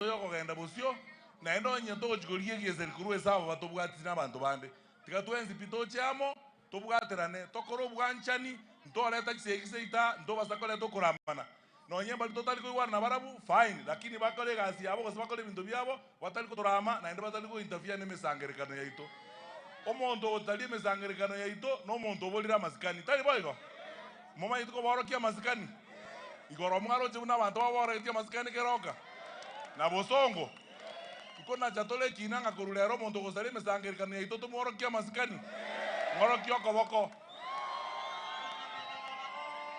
Yokogenda bosio naende onye togochikoria egeseri korwa ase aba batobwatisi na abanto bande tiga twensi pi toche amo tobwaterane tokore obwanchani ntoreta chisegi seita ntobasa koreta okoramana nonye mbari totari koigwana na barabu fine, lakini bakore egasi yabo gose bakore ebinto biabo batari kotorama naende batari gointerfere na emesangerekano yaito. Omonto otari emesangerekano yaito na omonto oborire amasikani tari boigo momanyete koborokia amasikani igoro mwaroche buna abanto baborogetie amasikani keroka na bosongo nkonacha tore ekina ng'a korwa rero omonto ogosara emesangerekano yaito tomworokie amasikani ng'orokie okoboko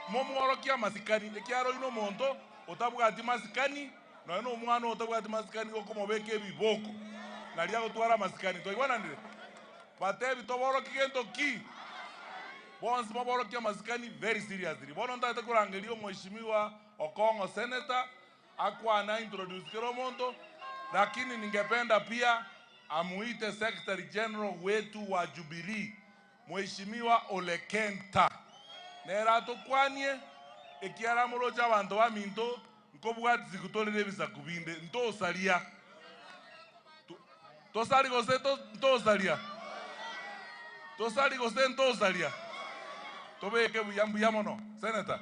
momworokie amasikani ekiaro oino omonto otabwati masikani nonya na omwana otabwati masikani gokomobeka ebiboko naria agotwara amasikani twaigwananire batebi toborokie gento ki bonsi moborokie amasikani very seriously. Bono ntagete korangeria omheshimiwa Okong'o senator akwana introduce kera omonto, lakini ningependa pia amuite Secretary General wetu wa Jubilee Mheshimiwa Ole Kenta nere atokwanie ekiara amoroche abanto baminto nkobwatisi torere ebisaku binde ntosaria tosari gose ntosaria tosari gose ntosaria tobeke buya mbuya mono senator.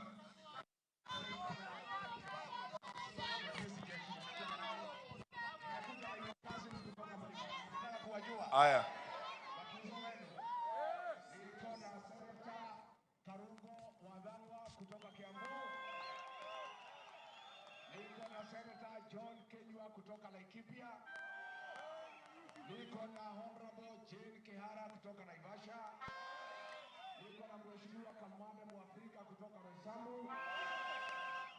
Aya. Kutoka Kiambu. Niko na Senator John Kinyua kutoka Laikipia. Niko na Honorable Jane Kihara kutoka Naivasha. Niko na Mheshimiwa Kamande Mwafrika kutoka Roysambu.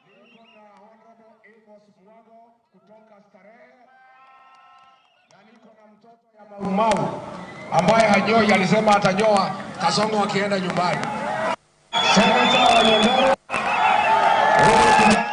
Niko na Honorable Amos Mwago kutoka Starehe. Na niko na mtoto ya Maumau ambaye hanyoi, alisema atanyoa Kasongo akienda nyumbani. Senator wa Nyandarua huyu kijana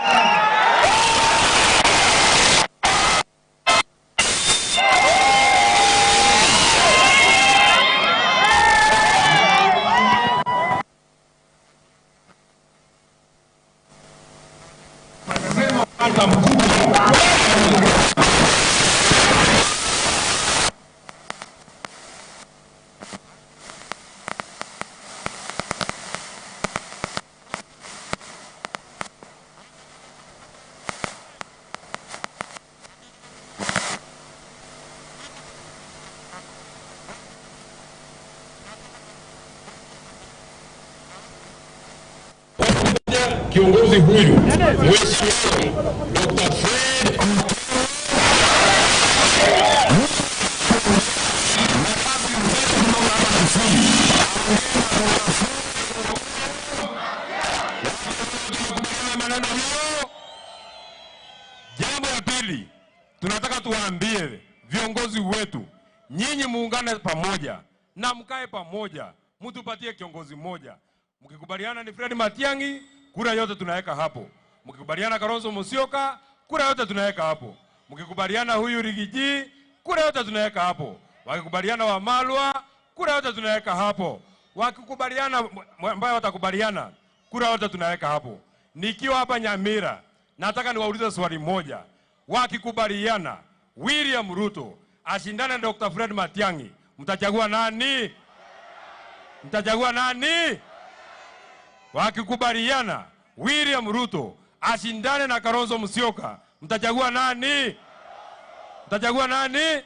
hata mkubwa. Kiongozi huyu Mheshimiwa Dr. Fred maneno hiyo. Jambo ya pili, tunataka tuwaambie viongozi wetu, nyinyi muungane pamoja na mkae pamoja, mtupatie kiongozi mmoja. Mkikubaliana ni Fred Matiang'i, kura yote tunaweka hapo. Mkikubaliana Kalonzo Musyoka, kura yote tunaweka hapo. Mkikubaliana huyu Rigiji, kura yote tunaweka hapo. Wakikubaliana Wamalwa, kura yote tunaweka hapo. Wakikubaliana ambayo watakubaliana, kura yote tunaweka hapo. Nikiwa hapa Nyamira, nataka niwaulize swali moja. Wakikubaliana William Ruto ashindane na Dr. Fred Matiang'i, mtachagua nani? Mtachagua nani? Wakikubaliana William Ruto ashindane na Kalonzo Musyoka, mtachagua nani? Mtachagua nani?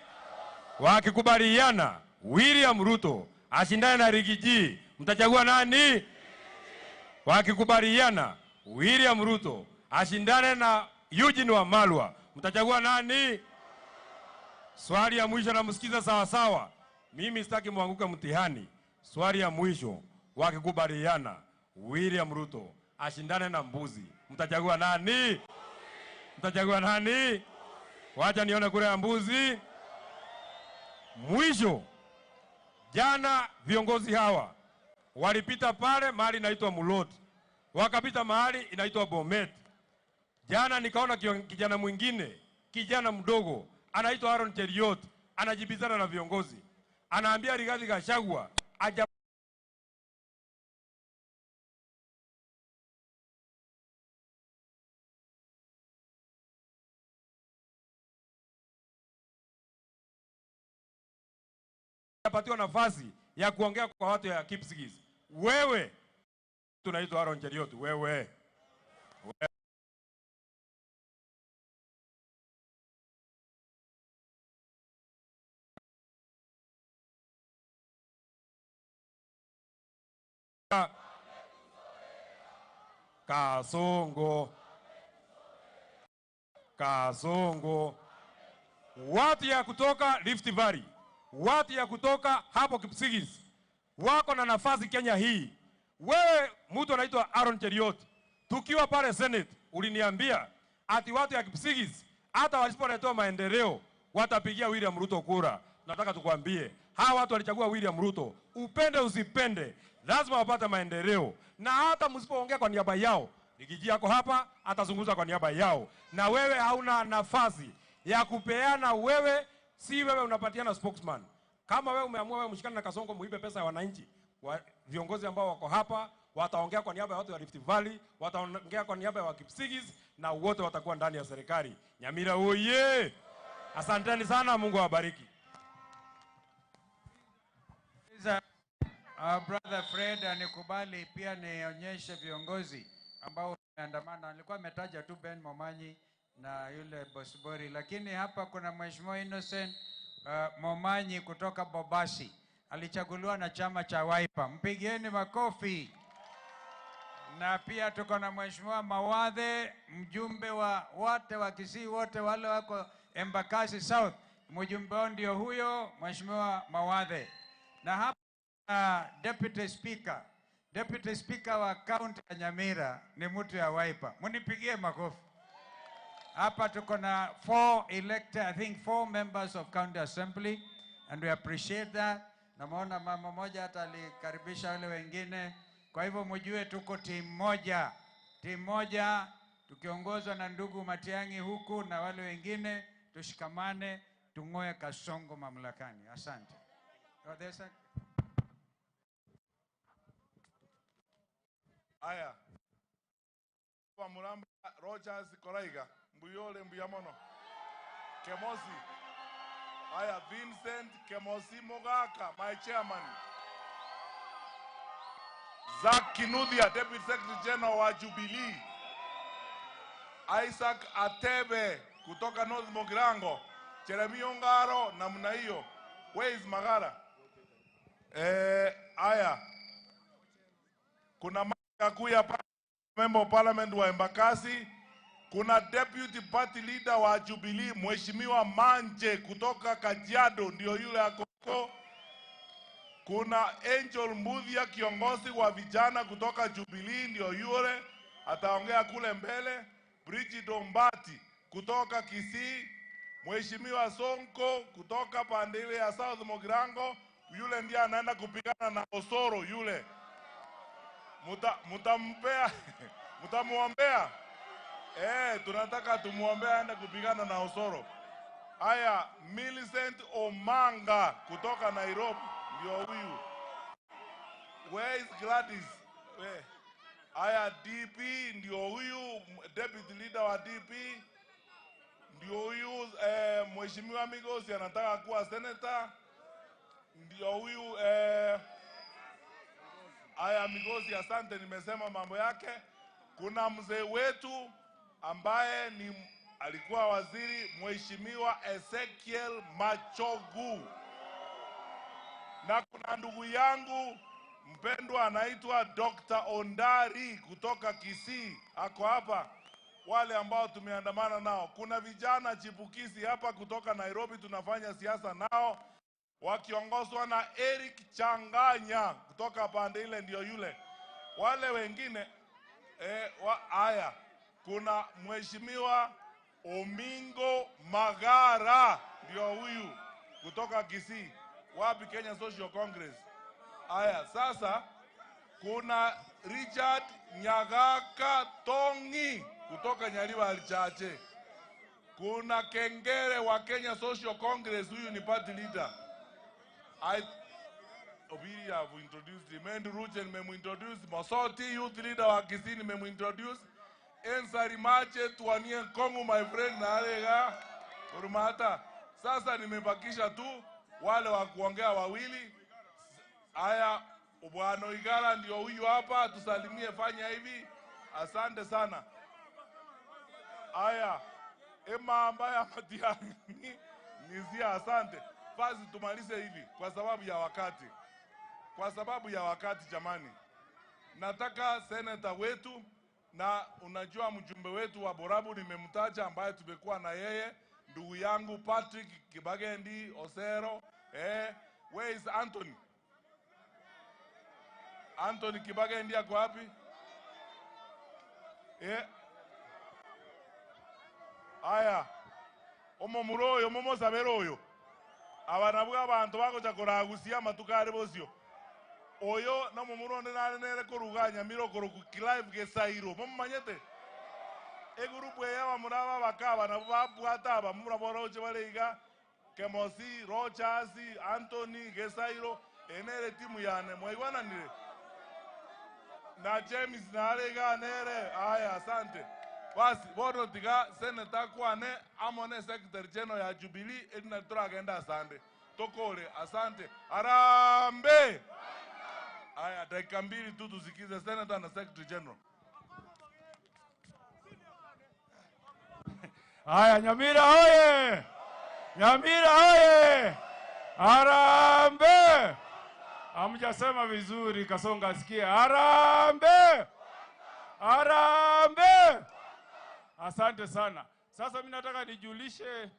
Wakikubaliana William Ruto ashindane na Rigiji, mtachagua nani? Wakikubaliana William Ruto ashindane na Eugene Wamalwa, mtachagua nani? Swali ya mwisho namsikiza sawa sawa. Mimi sitaki muanguke mtihani. Swali ya mwisho, wakikubaliana William Ruto ashindane na mbuzi, mtachagua nani? Mtachagua nani? Wacha nione kura ya mbuzi. Mwisho, jana viongozi hawa walipita pale mahali inaitwa Mulot, wakapita mahali inaitwa Bomet. Jana nikaona kijana mwingine, kijana mdogo anaitwa Aaron Cheruiyot, anajibizana na viongozi, anaambia Rigathi Gachagua aja Apatiwa nafasi ya kuongea kwa watu ya Kipsigis. Wewe tunaitwa Aaron Cheruiyot, wewe. Kasongo. Kasongo. Watu ya kutoka Rift Valley, watu ya kutoka hapo Kipsigis wako na nafasi Kenya hii. Wewe mtu anaitwa Aaron Cheruiyot, tukiwa pale Senate uliniambia ati watu ya Kipsigis hata wasipoletewa maendeleo watapigia William Ruto kura. Nataka tukwambie hawa watu walichagua William Ruto, upende usipende, lazima wapate maendeleo, na hata msipoongea kwa niaba yao, Rigiji yako hapa atazungumza kwa niaba yao, na wewe hauna nafasi ya kupeana. Wewe si wewe unapatiana spokesman. Kama wewe umeamua wewe mshikane na Kasongo muibe pesa ya wananchi, viongozi ambao wako hapa wataongea kwa niaba ya watu wa Rift Valley, wataongea kwa niaba ya Wakipsigis, na wote watakuwa ndani ya serikali. Nyamira oye! Asanteni sana, Mungu awabariki. Brother Fred anikubali pia nionyeshe viongozi ambao wameandamana. Nilikuwa nimetaja tu Ben Momanyi na yule Bosibori, lakini hapa kuna Mheshimiwa Innocent Momanyi kutoka Bobasi, alichaguliwa na chama cha Wiper. Mpigieni makofi. Na pia tuko na Mheshimiwa Mawathe, mjumbe wa wote wa Kisii, wote wale wako Embakasi South, mjumbe wao ndio huyo Mheshimiwa Mawathe. Na hapa Deputy Speaker, Deputy Speaker wa kaunti ya Nyamira ni mtu ya Wiper. Munipigie makofi. Hapa tuko na 4 elected, I think 4 members of county assembly, and we appreciate that. Namuona mama moja hata alikaribisha wale wengine. Kwa hivyo mjue tuko timu moja. Timu moja tukiongozwa na ndugu Matiang'i huku na wale wengine, tushikamane tung'oe Kasongo mamlakani. Asante. Oh, there's a Aya. Kwa Muramba Rogers Koraiga, Mbuyole Mbuyamono. Kemosi. Aya, Vincent Kemosi Mogaka, my chairman. Zack Kinuthia, Deputy Secretary General wa Jubilee. Isaac Atebe kutoka North Mugirango. Jeremy Ongaro namna hiyo. Where is Magara? Aya. Kuna Kakuya, Member of Parliament wa Embakasi. Kuna Deputy Party Leader wa Jubilee Mheshimiwa Manje kutoka Kajiado, ndio yule akoko. Kuna Angel Mbuthia, kiongozi wa vijana kutoka Jubilee, ndio yule ataongea kule mbele. Bridget Ombati kutoka Kisii, Mheshimiwa Sonko kutoka pande ile ya South Mugirango, yule ndiye anaenda kupigana na Osoro yule. Mutampea, mutamuombea. Tunataka tumuombea aende kupigana na Osoro. Aya, Millicent Omanga kutoka Nairobi ndio huyu. Where is Gladys? Where? Aya, DP ndio huyu, deputy leader wa DP ndio huyu. Mheshimiwa Migosi anataka kuwa senator, ndio huyu. Aya, Migosi, asante, nimesema mambo yake. Kuna mzee wetu ambaye ni alikuwa waziri, Mheshimiwa Ezekiel Machogu, na kuna ndugu yangu mpendwa anaitwa Dr. Ondari kutoka Kisii, ako hapa. Wale ambao tumeandamana nao, kuna vijana chipukizi hapa kutoka Nairobi, tunafanya siasa nao wakiongozwa na Eric Changanya kutoka pande ile, ndio yule. Wale wengine haya, kuna Mheshimiwa Omingo Magara ndio huyu kutoka Kisii, wapi Kenya Social Congress. Haya, sasa kuna Richard Nyagaka Tongi kutoka Nyaliwa Alichache. Kuna Kengere wa Kenya Social Congress, huyu ni party leader. Obiri have introduced him. Andrew Ruche nimemuintroduce. Mosoti youth leader wa Kisii nimemuintroduce. Ensari Mache Tuanie Kongu my friend na Arega Urumata. Sasa nimebakisha tu Wale wa kuongea wawili. Haya, Bwana Oigara ndio huyu hapa, tusalimie, fanya hivi. Asante sana. Haya, Emma ambaye Matiang'i nizia, asante. Basi tumalize hivi kwa sababu ya wakati. Kwa sababu ya wakati jamani. Nataka seneta wetu, na unajua mjumbe wetu wa Borabu nimemtaja, ambaye tumekuwa na yeye, ndugu yangu Patrick Kibagendi Osero. Where is Anthony? Anthony Kibagendi ako wapi? Aya, omomuro oyo momosabere oyo abana bwa abantu bagocha koragusia amatukare bosio oyo nomomuro onde nare nere koruga Nyamira okoroku Clive Gesairo momomanyete egurupu eye abamura babaka nabo babwata aba mura boroche bare iga Kemosi, Rochas, Anthony Gesairo enere timu yane mwaigwananire na James narega nere. Aya, asante. Basi bono tiga seneta kwane amone secretary general ya Jubilee edina turagenda. Asante tokole, asante. Arambe. Aya, dakika mbili tu tusikize senator na secretary general. Haya, Nyamira hoye! Nyamira hoye! Arambe! Hamjasema vizuri, Kasonga asikie. Arambe! Arambe! Asante sana. Sasa mimi nataka nijulishe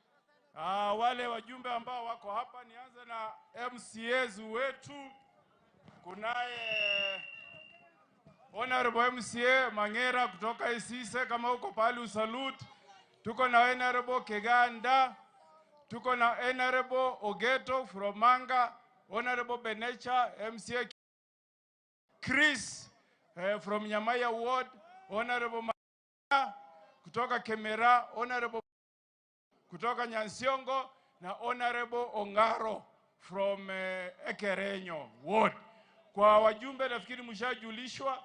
wale wajumbe ambao wako hapa. Nianze na MCAs wetu. Kunaye Honorable MCA Mangera kutoka Isise, kama uko pahali usalute. Tuko na Honorable Keganda, tuko na Honorable Ogeto from Manga, Honorable Benecha, MCA Chris from Nyamaya Ward, Honorable Ma kutoka Kemera, Honorable kutoka Nyansiongo na Honorable Ongaro from Ekerenyo Ward. Kwa wajumbe nafikiri mshajulishwa,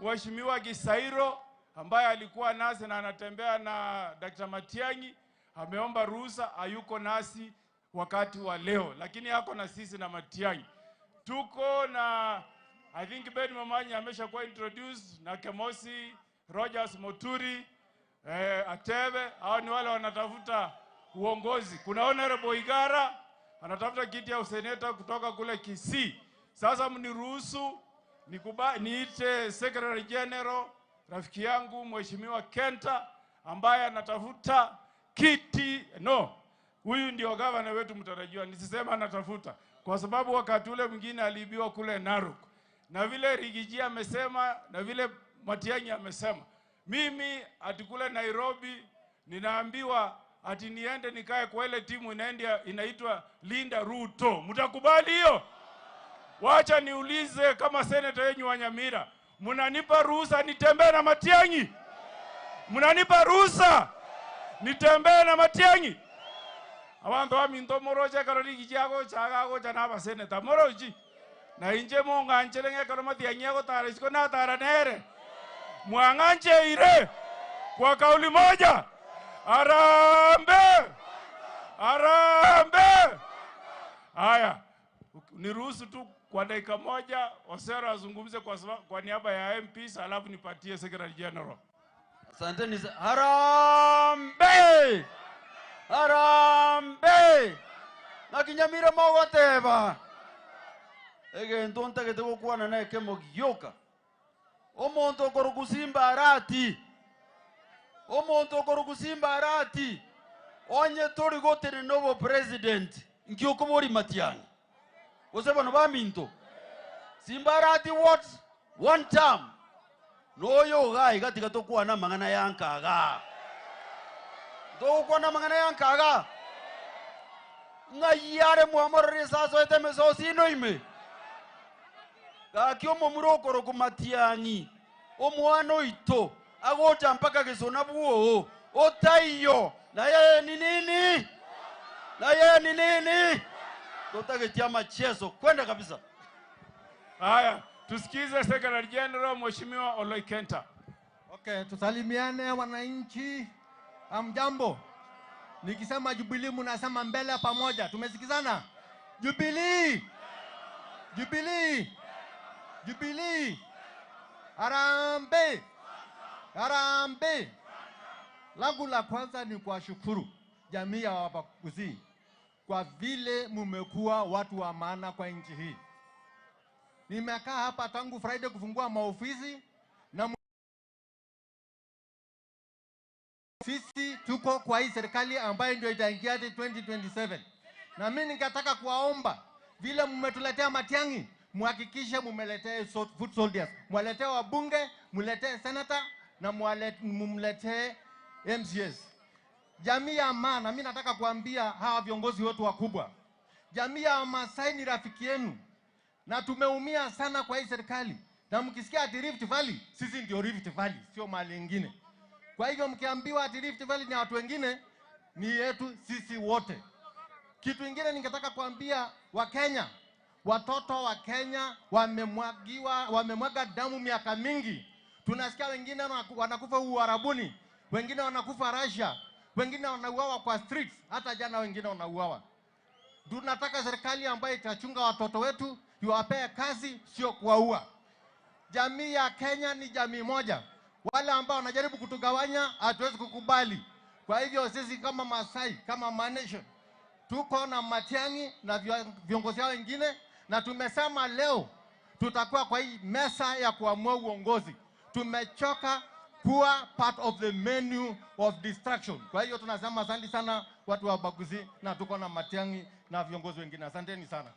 Mheshimiwa Gisairo ambaye alikuwa nasi na anatembea na Dr. Matiang'i ameomba ruhusa, hayuko nasi wakati wa leo, lakini ako na sisi na Matiang'i. Tuko na, I think, Ben Momanyi ameshakuwa introduced na Kemosi Rogers Moturi, Atebe. Hao ni wale wanatafuta uongozi. Kuna Honorable Igara anatafuta kiti ya useneta kutoka kule Kisii. Sasa mniruhusu niite Secretary General rafiki yangu Mheshimiwa Kenta ambaye anatafuta kiti no, huyu ndio gavana wetu mtarajiwa. Nisisema anatafuta kwa sababu wakati ule mwingine aliibiwa kule Narok, na vile Riggy G amesema na vile Matiang'i amesema, mimi ati kule Nairobi ninaambiwa ati niende nikae kwa ile timu inaendia inaitwa Linda Ruto. Mtakubali hiyo? Wacha niulize kama seneta yenyu wa Nyamira, mnanipa ruhusa nitembee na Matiang'i? Mnanipa ruhusa nitembee na Matiang'i? Abantu baminto moroche karo Riggy G agocha agocha na abaseneta morochi na inche mong'anchere ng'ekero Matiang'i agotara isiko natara nere mwang'ancheire kwa kauli moja, arambe, arambe. Haya, niruhusu tu kwa dakika moja Osero azungumze kwa niaba ya MPs, alafu nipatie Secretary General. Asanteni. Harambe! Harambe! Nakinyamira mogoteba. Egento ntagete gokwana naye kemo gioka. Omonto okorugusimba arati. Omonto okorugusimba arati. Onye tori gotere nobo president. Nkiokobori Matiang'i. Gose bano baminto. Simba Arati what? One term. Noyo gai gatiga tokwana mang'ana yankaga. Tokwana mang'ana yankaga. Ng'ayare mwamorore saso eteme sosino ime. Gaki omomura okoroku Matiang'i. Omwana oito agocha mpaka gesona buo. Otaiyo. Na yeye ni nini? Na yeye ni nini? Totagetia machezo kwenda kabisa. Haya, tusikize Secretary General Mheshimiwa Oloikenta. Okay, tusalimiane wananchi. Hamjambo? Nikisema Jubilee mnasema mbele pamoja. Tumesikizana? Jubilee! Jubilee! Jubilee! Harambee! Harambee! Langu la kwanza ni kuwashukuru jamii ya Wabagusii kwa vile mumekuwa watu wa maana kwa nchi hii. Nimekaa hapa tangu Friday kufungua maofisi na sisi tuko kwa hii serikali ambayo ndio itaingia hadi 2027. Na mimi ningetaka kuwaomba, vile mmetuletea Matiang'i, muhakikishe mumeletea foot soldiers, mwaletee wabunge, mletee senator na mumletee MCS. Jamii ya Maa, na mimi nataka kuambia hawa viongozi wetu wakubwa, jamii ya Masai ni rafiki yenu na tumeumia sana kwa hii serikali. Na mkisikia ati Rift Valley, sisi ndio Rift Valley, sio mahali ingine. Kwa hivyo mkiambiwa ati Rift Valley ni watu wengine, ni yetu sisi wote. Kitu ingine ningetaka kuambia Wakenya, watoto wa Kenya wamemwaga damu miaka mingi. Tunasikia wengine wanakufa Uarabuni, wengine wanakufa Russia, wengine wanauawa kwa streets, hata jana wengine wanauawa. Tunataka serikali ambayo itachunga watoto wetu, iwapee kazi, sio kuwaua. Jamii ya Kenya ni jamii moja. Wale ambao wanajaribu kutugawanya hatuwezi kukubali. Kwa hivyo sisi kama Masai, kama Maa Nation, tuko na Matiang'i na viongozi hao wengine, na tumesema leo tutakuwa kwa hii meza ya kuamua uongozi. Tumechoka kuwa part of the menu of destruction. Kwa hiyo tunasema asante sana watu wa Baguzi, na tuko na Matiang'i na viongozi wengine. Asanteni sana.